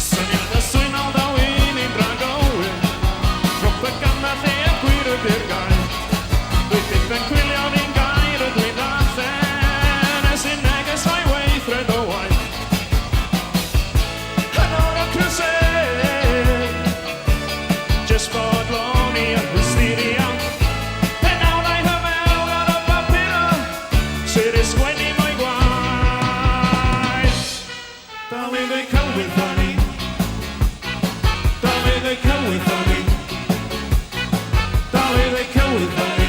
Syniad y swynol daw un i'n dragowyr, propaganda lle a gwir ydy'r gair. Dwi byth yn chwilio un gair ydw i'n ddarllen, ers un neges a'i weithred o waith. Yn o'r crusade, jyst bodloni yn hysteria. Penawdau rhyfel ar y papura, sydd i sgwennu mwy gwaith. Dal i ddweud cywydd o'n i. Dal i ddweud cywydd o'n i. Dal i ddweud cywydd o'n i.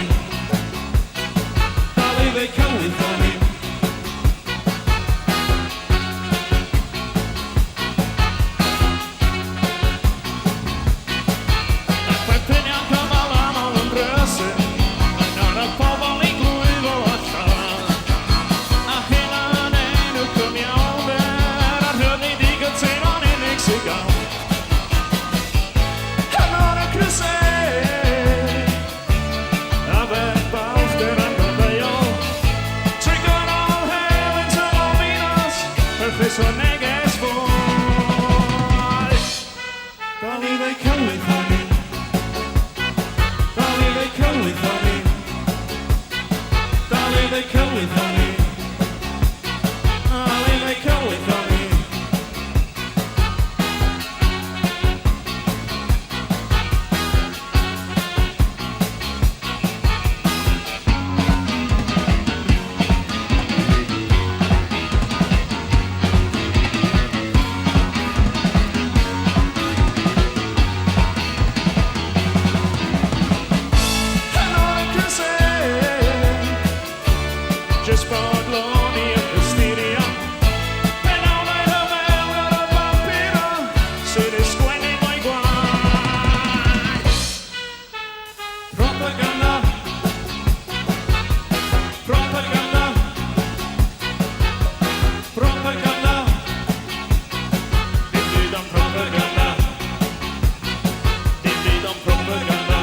Dal i ddweud cywydd o'n i. Ac mae prynion cymal aml yn brysur, yn araf pobl i glwyfo allan. A hynna'n enw cyfiawnder, a'r rhyddid i gytuno'n unig sy'n gael. Yn o'r y crusade, a fe balchder yn gyfeuol, trwy gydol helynt yn ominous, y chris o neges fwy. Dal i ddweud cywydd o'n i. Dal i ddweud cywydd o'n i. Dal i ddweud cywydd o'n i. Dal i ddweud cywydd o'n i. Yn o'r y crusade, jyst bodloni yn hysteria. Penawdau rhyfel ar y papura, sydd i sgwennu mwy gwaith. Propaganda. Propaganda. Propaganda. Dim byd ond propaganda. Dim byd ond propaganda.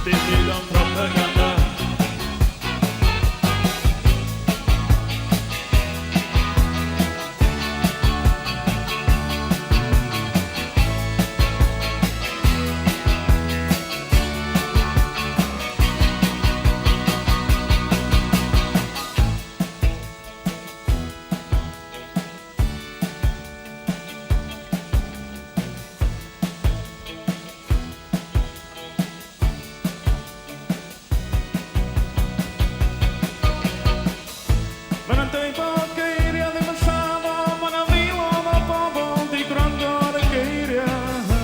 Dim byd ond propaganda. Ma' nhw'n dweud bod geiriau ddim yn lladd, ond ma' 'na filoedd o bobl 'di gwrando ar y geiriau,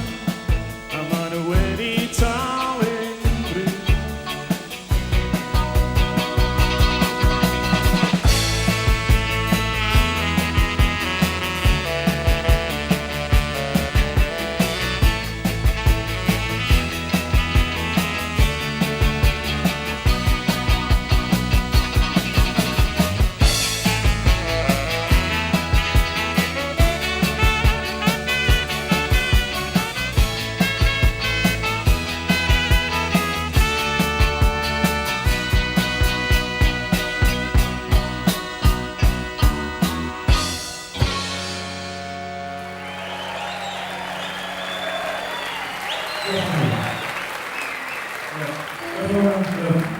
a ma' nhw wedi talu'n ddrud. Diolch.